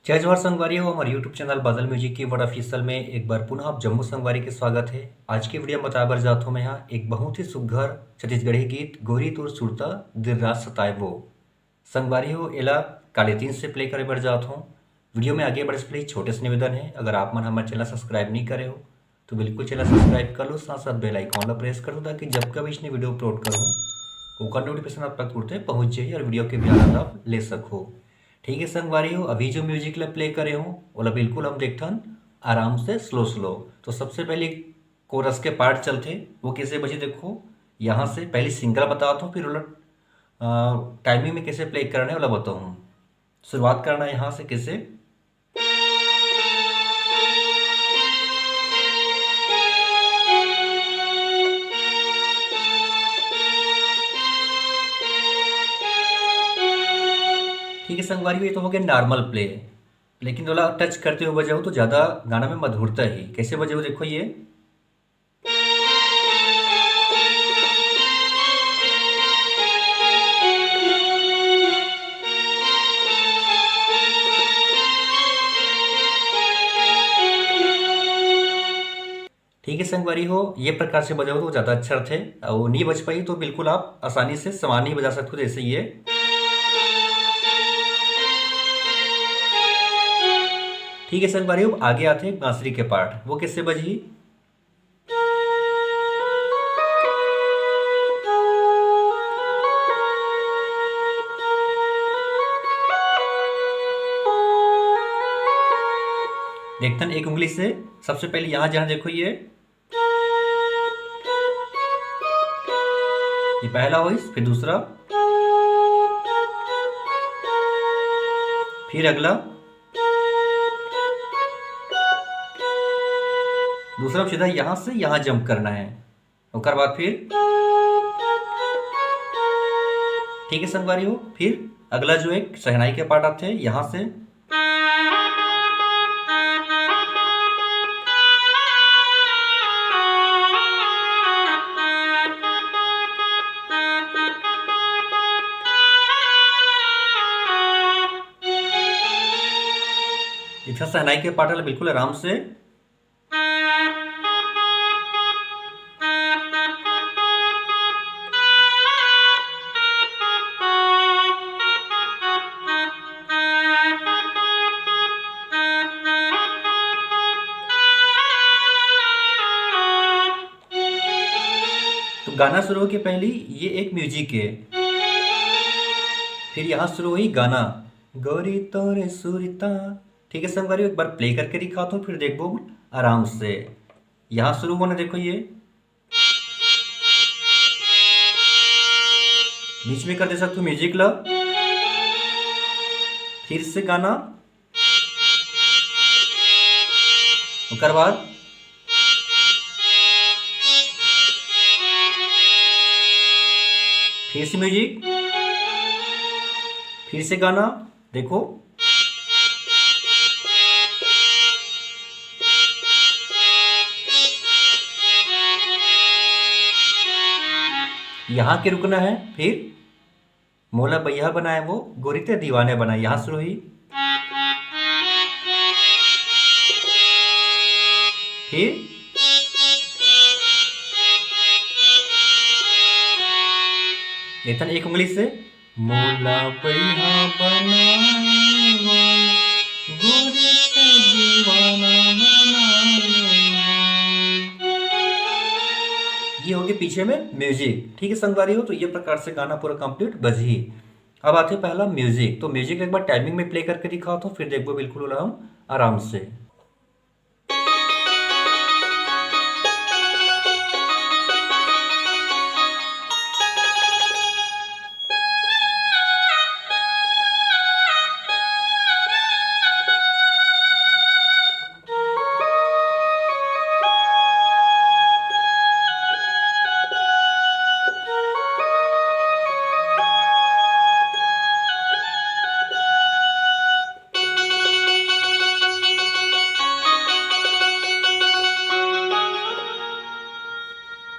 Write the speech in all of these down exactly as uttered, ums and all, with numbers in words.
जय जोहार संगवारी हो, हमर YouTube चैनल बादल म्यूजिक कीबोर्ड ऑफिशियल में एक बार पुनः आप जम्मो संगवारी के स्वागत है। आज के वीडियो में बताए बर जात हूँ मैं यहाँ एक बहुत ही सुघर छत्तीसगढ़ी गीत गोरी तोर सुरता दिन रात सताए वो। संगवारी हो, एला काले तीन से प्ले करे बर जात हूँ। वीडियो में आगे बढ़े से पहले छोटे से निवेदन है, अगर आप मन हमर चैनल सब्सक्राइब नहीं करे हो तो बिल्कुल चैनल सब्सक्राइब कर लो, साथ साथ बेल आइकन ला प्रेस कर दो, ताकि जब कभी इसने वीडियो अपलोड करूँ ओकर नोटिफिकेशन आप तक तुरंते पहुँच जाए और वीडियो के भी आनंद आप ले सको। ठीक है संगवारी हो, अभी जो म्यूजिक ला प्ले करे हूँ ओला बिल्कुल हम देखथन आराम से स्लो स्लो। तो सबसे पहले कोरस के पार्ट चलथे, वो कैसे बजी देखो। यहाँ से पहले सिंगल बताता हूँ, फिर ओला टाइमिंग में कैसे प्ले करना है ओला बताऊँ। शुरुआत करना है यहाँ से कैसे। ठीक है संगवारी हो, ये तो हो गया नॉर्मल प्ले, लेकिन थोड़ा टच करते हुए बजाओ तो ज़्यादा गाना में मधुरता ही। कैसे बजाओ देखो ये। ठीक है संगवारी हो, ये प्रकार से बजाओ तो ज़्यादा अच्छा रथे। और नहीं बज पाई तो बिल्कुल आप आसानी से समान ही बजा सकते हो, जैसे ये। ठीक है संगवारी हो, आगे आते हैं बांसुरी के पार्ट, वो कैसे बजी। देखतन एक उंगली से, सबसे पहले यहाँ जहाँ देखो ये, ये पहला वॉइस, फिर दूसरा, फिर अगला, दूसरा सीधा यहाँ से यहाँ जंप करना है। ओकर बाद फिर, ठीक है संगवारी हो, फिर अगला जो एक शहनाई के पार्ट आते हैं यहाँ से। इतना शहनाई के पार्ट वाला बिल्कुल आराम से। तो गाना शुरू होके पहली ये एक म्यूजिक है, फिर यहाँ शुरू हुई गाना, गोरी तोरे सुरता। ठीक है संगवारी, एक बार प्ले करके दिखाता हूँ, फिर देखबो आराम से। यहाँ शुरू होना देखो ये, बीच में कर दे सकते हो म्यूजिक ला, फिर से गाना, ओकर बाद फिर से म्यूजिक, फिर से गाना। देखो, यहाँ के रुकना है, फिर मोला बइहा बनाए वो गोरी ते दीवाने बनाए, यहाँ शुरू हुई। फिर एतन एक उंगली से, मोला बइहा बनाए वो गोरी ते दीवाना बनाए वो। ये हो गया पीछे में म्यूजिक। ठीक है संगवारी हो, तो ये प्रकार से गाना पूरा कंप्लीट बजही। अब आते पहला म्यूजिक। तो म्यूजिक एक बार टाइमिंग में प्ले करके दिखाओ, तो फिर देखबो बिल्कुल ओला हम आराम से।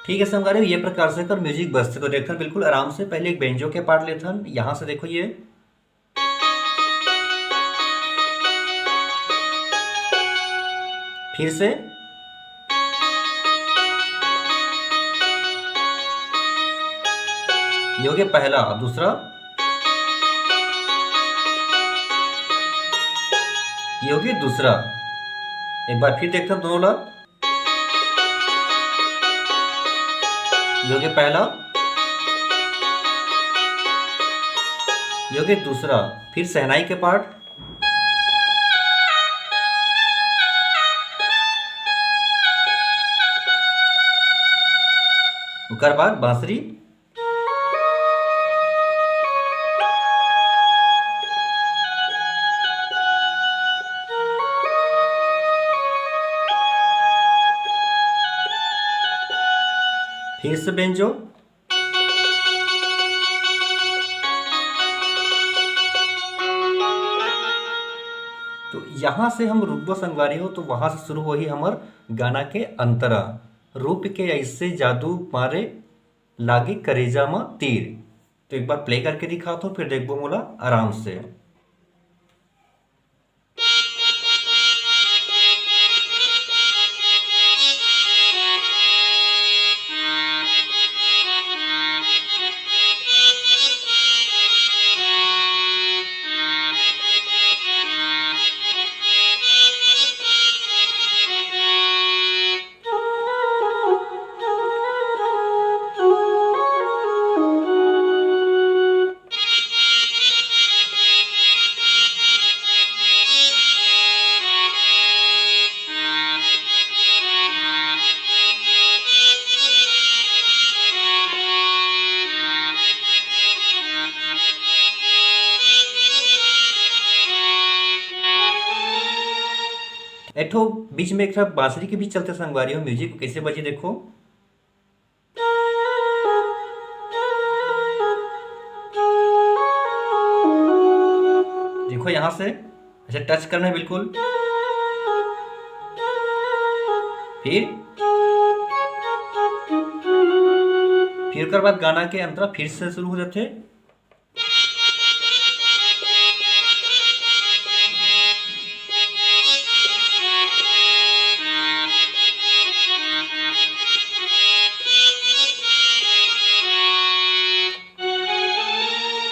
ठीक है संगवारी, ये प्रकार से कर म्यूजिक बजथे। तो देखथन बिल्कुल आराम से, पहले एक बेंजो के पार्ट लेथन। यहाँ से देखो ये, फिर से, ये हो गया पहला। अब दूसरा, ये हो गया दूसरा। एक बार फिर देखते हैं दोनों ला। ये हो गया पहला, ये हो गया दूसरा। फिर शहनाई के पार्ट, ओकर बाद बांसुरी, फिर से बेंजो। तो यहाँ से हम रुकबो संगवारी हो, तो वहाँ से शुरू होही हमर गाना के अंतरा। रूप के ऐसे जादू मारे, लागे करेजा म तीर। तो एक बार प्ले करके दिखात हूँ, फिर देखबो मोला आराम से। एक ठो बीच में एक ठो बांसुरी के भी चलथे संगवारी हो, म्यूजिक कैसे बजे देखो। देखो यहाँ से ऐसे टच करना है बिल्कुल। फिर, फिर ओकर बाद गाना के अंतरा फिर से शुरू हो जाथे।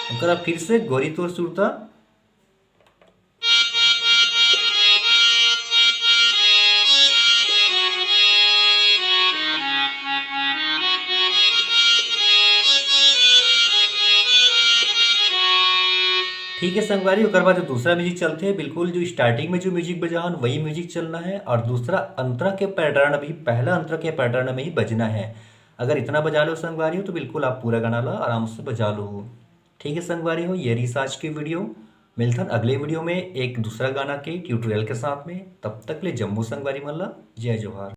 ओकरा फिर से गोरी तोर सुरता। ठीक है संगवारी, ओकर बाद जो दूसरा म्यूजिक चलथे, बिल्कुल जो स्टार्टिंग में जो म्यूजिक बजा हन, वही म्यूजिक चलना है। और दूसरा अंतरा के पैटर्न भी पहला अंतरा के पैटर्न में ही बजना है। अगर इतना बजा लो संगवारी हो, तो बिल्कुल आप पूरा गाना ला आराम से बजा लो। ठीक है संगवारी हो, ये रही आज की वीडियो। मिलथन अगले वीडियो में एक दूसरा गाना के ट्यूटोरियल के साथ में। तब तक ले जम्मो संगवारी मन ला जय जोहार।